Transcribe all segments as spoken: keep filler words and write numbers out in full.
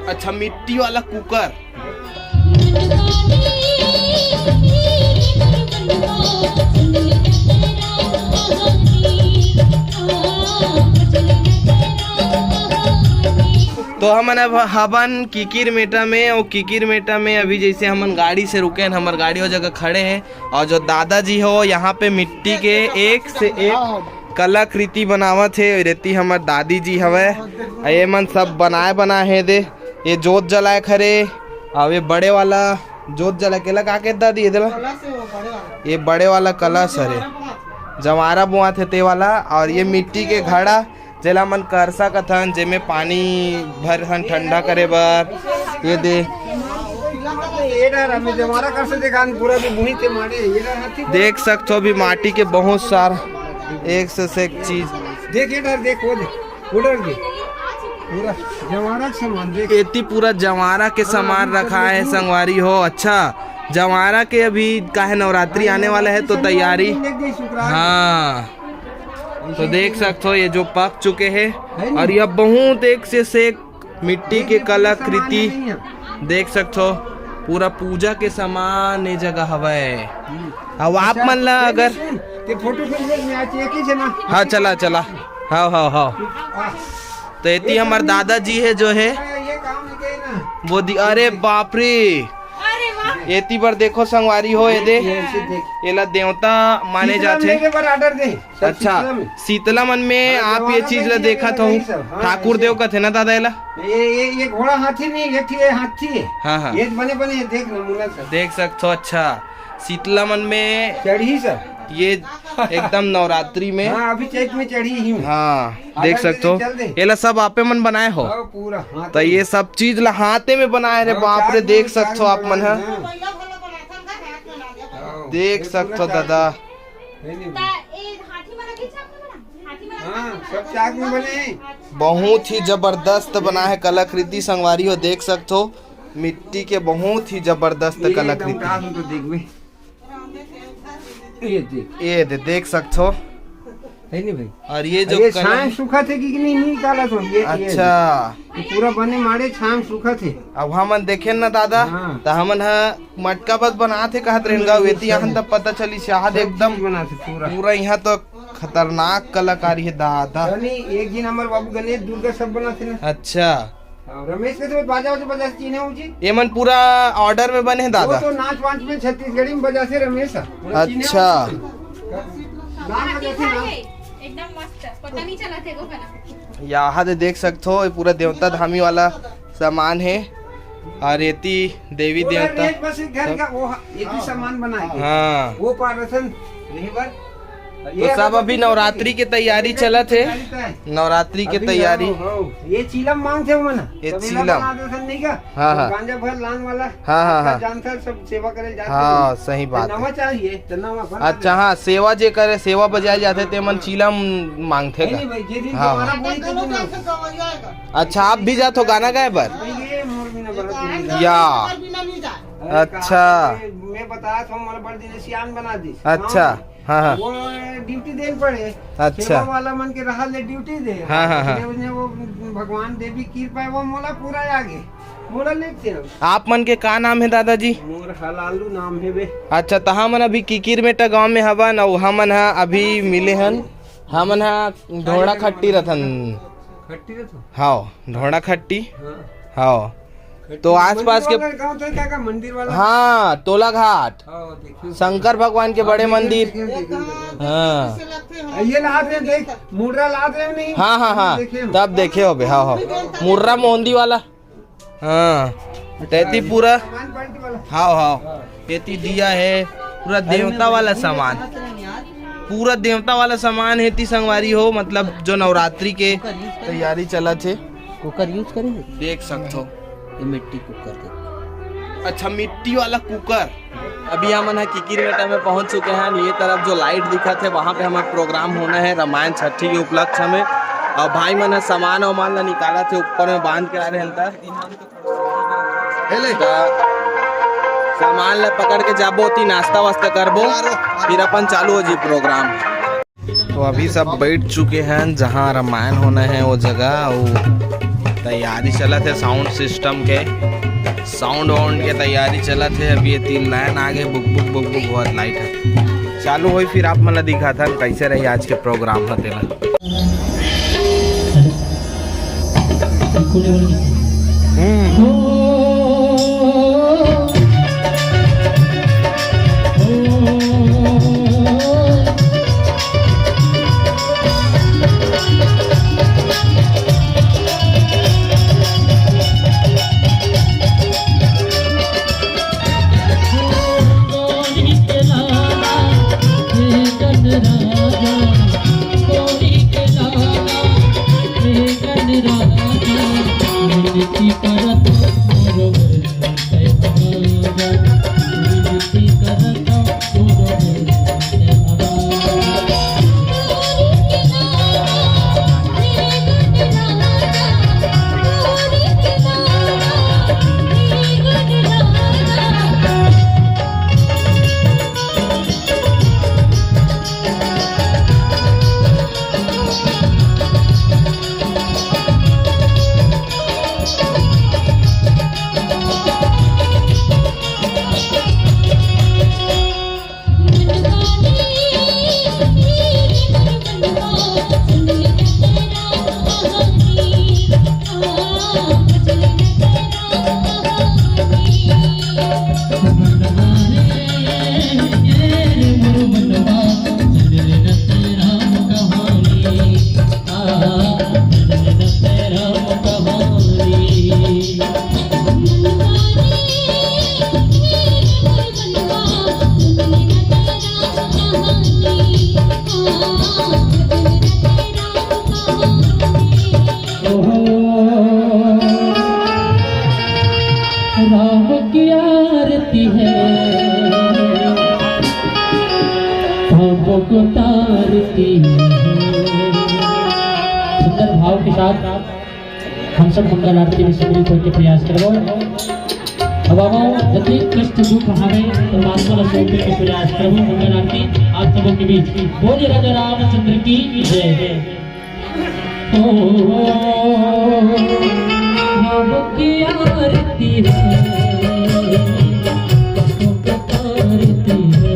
अच्छा, मिट्टी वाला कुकर। तो हमन अब हवन किकिर मेटा में, और किकिर मेटा में अभी जैसे हमन गाड़ी से रुके हन, हमर गाड़ी वो जगह खड़े हैं, और जो दादाजी हो यहाँ पे मिट्टी के एक से एक कलाकृति बनावत हे। रेती हमर दादी जी हवय, अउ ये मन सब बनाए बनाए हे दे। ये जोत जलाए खरे, अउ ये बड़े वाला जोत जला के ला का कहत दादी ये देला? कलश है वो बड़े वाला। ये बड़े वाला कलश हरे, जवारा बोआत हे ते वाला। और ये मिट्टी के घड़ा, जेला मन करसा कथन, जेमे पानी भर हन ठंडा करे बर। ये दे, ये डर हमें जवारा करसे देखा, पूरा भी मुही ते मारे, ये डर हाथी। देख सकथो अभी माटी के बहुत सारा एक से, से एक चीज। देख ये डर, देख वो देख, वो डर देख, पूरा जवारा के सामान देख। एती पूरा जवारा के सामान रखा है संगवारी हो। अच्छा, जवारा के अभी काहे नवरात्रि आने वाला है तो तैयारी। हाँ, तो देख सकथो ये जो पक चुके हैं। और यह बहुत एक से, से एक मिट्टी के कलाकृति देख सकथो। पूरा पूजा के सामान ये जगह हवय। अब आप मन ला अगर ते फोटो खींच ले, मैं आज एक ही जना। हाँ, चला, चला। हाँ, हाँ, हाँ। तो एती हमर दादाजी है जो है, ये काम है ना। वो दि-, अरे बाप रे, अरे वाह। एती बर देखो संगवारी हो, ये दे, ये ऐसे देख। एला देवता माने शीतला जाथे। लेके बर ऑर्डर दे। अच्छा, शीतला में। शीतला मन में हाँ, आप ये जवारा चीज ला में देखत हो, यही सब। हाँ, ठाकुर ऐसे। देव कथे ना दादा एला? ये, ये, ये घोड़ा हाथी नहीं, ये थी, ये हाथी है। हाँ, हाँ। ये बने बने, ये देख नमूना सब। देख सकथो। अच्छा, शीतला मन में चढ़ी सब। ये एकदम नवरात्रि में। हाँ, अभी चैत में चढ़ी ही। हाँ, देख सकथो। चल दे। एला सब आपे मन बनाए हो? हाँ, पूरा, हाँ, तो ये सब चीज ला हाथे में बनाए रे, हाँ, बाप रे, देख सकथो आप मन ह। हाँ। देख सकथो दादा। हाँ, सब चाक में बने हैं। बहुत ही जबरदस्त बना है कलाकृति संगवारी हो, देख सकथो मिट्टी के बहुत ही जबरदस्त ये कलाकृति। एकदम रात में तो देखबे। ये देख। ये दे, देख सकथो। है नहीं भाई? और ये जो ये कलम छांय सुखा थे कि नहीं, नहीं निकाला तो ये, ये अच्छा। ये पूरा बने मारे छांय सुखा थे। अब हमन देखे ना दादा, हाँ। त हमन ह मटका बस बनात हे कहत रहेन गा, वेती यहाँ तब पता चली, चाह दे सब एकदम चीज बनात हे पूरा। पूरा यहाँ तो खतरनाक कलाकारी है दादा। नहीं, एक दिन हमारे बाबू गणेश दुर्गा सब बनात हे ना। अच्छा। हाँ, रमेश के तो बाजा वाजा बजा के चिन्हे हो जी। ये मन पूरा ऑर्डर में बने हैं दादा। वो तो नाच वाच में छत्तीसगढ़ी में बजा से रमेश है। पूरा चिन्हे अच्छा। हो जी। नाम बजा से नाम। एकदम मस्त, पता नहीं चला थे को ना। यहाँ दे देख सकथो, ये पूरा देवता धामी वाला सामान है। और एती देवी पूरा देवता। रेत बस एक घर का वो ह-, एक ही सामान बनाए। हाँ। वो पारसन रहे बर। तो ये सब अभी नवरात्रि के तैयारी चलत हे। नवरात्रि के अभी तैयारी। हाँ, हाँ। ये चीलम मांगथे ओमन। ये तब एला चीलम। बना देथन नहीं का? हाँ, तो हाँ। गांजा भर लांग वाला। हाँ, हाँ, हाँ। जानथन सब सेवा करे जाथे। हाँ, सही बात नवा है। चाहिए, तो नवा बना अच्छा, दे। हाँ, सेवा जे करे, सेवा बजाए जाथे, ते मन हाँ। चीलम मांगथे नहीं, का? नहीं भाई, जे दिन हाँ, दोबारा हाँ। बोली, तो दिन अच्छा, आप भी जात हो गाना गाए बर? भाई, ये मोर बिना बरत नहीं जा। या। अरे अच्छा। कहाँ से? मैं बताया था, मोर बड़ दिन सियान बना दी। अच्छा। हाँ, हाँ। वो ड्यूटी देन पड़े। अच्छा। सेवा वाला मन के रहा ले ड्यूटी दे। हाँ, हाँ, हाँ। उसने, उसने वो भगवान देवी कृपा है, वो मोला पूरा आगे। मोला लेते हैं। आप मन के का नाम है दादाजी? मोर हलालू नाम है बे। अच्छा, त हमन अभी किकिर मेटा गांव में हवन, अउ हमन ह अभी मिले हन। हमन ह ढोड़ा खट्टी रथन। खट्टी रथन? हाव, ढोड़ा खट्टी। हाँ। हाव। तो आसपास के मंदिर वाला गाँव था, क्या, क्या मंदिर वाला? हाँ, तोला घाट। हाँ, देखियो। शंकर भगवान के बड़े मंदिर। देखियो, देखियो, देखियो। हाँ। ये लात रहे, देख, मुर्रा लात रहे नहीं? हाँ, हाँ, हाँ। देखियो। तब देखे होबे, हाँ, हाँ। मुर्रा मोहंदी वाला। हाँ। तैती पूरा। सामान पार्टी वाला। हाँ, हाँ। हाँ। एती दिया है, पूरा देवता वाला सामान। पूरा देवता वाला सामान है ती संगवारी हो, मतलब जो नवरात्रि के तैयारी चलत हे। कुकर यूज़ करेंगे। देख सकथो। ये मिट्टी कुकर दे। अच्छा, मिट्टी वाला कुकर। अभी हमन ह किकिर मेटा में पहुंच चुके हैं। ये तरफ जो लाइट दिखत हे, वहां पे हमर प्रोग्राम होना है रामायण छठी के उपलक्ष्य में। और भाई मन ह सामान वामान ला निकालत हे, ऊपर में बांध के आ रहे हैं। त सामान ला पकड़ के जाबो, ओती नाश्ता वास्ता करबो, फिर अपन चालू हो जी प्रोग्राम। तो अभी सब बैठ चुके हैं, जहाँ रामायण होना है वो जगह। वो तैयारी चलत हे साउंड सिस्टम के, साउंड वाउंड के तैयारी चलत हे। अभी ये तीन लाइन आगे बुक बुक बुक बुक होत लाइट हे चालू होई, फिर आप मन ला दिखाथन कैसे रही आज के प्रोग्राम ह तेला। राम की आरती है, पापों को तारती है। सुंदर भाव के साथ हम सब मंगल आरती में सम्मिलित होकर प्रयास करबो। अब आवो, जति कष्ट दुख हवे, परमात्मा ला सौंपे के प्रयास करबो। मंगल आरती आप सबों के बीच। बोलिए राजा रामचंद्र की जय। ओ, राम की आरती है, आरती है।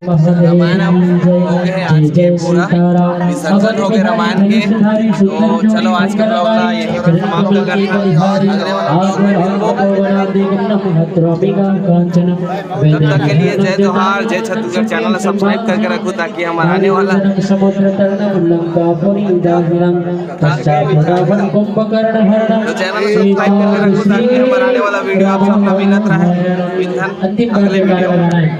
रामायण अब हो गए हैं आज के पूरा, विसर्जन हो गए रामायण के। तो चलो, आज के ब्लॉग ला यहीं पर समाप्त करते हैं। अगले वाला ब्लॉग में मिलबो। तब तक के लिए जय जोहार, जय छत्तीसगढ़। चैनल ला सब्सक्राइब करके रखो, ताकि हमारा आने वाला, तो चैनल ला सब्सक्राइब करके रखो, ताकि हमारा आने वाला वीडियो आप सब ला मिलत रहे। मिलथन अगले वीडियो में।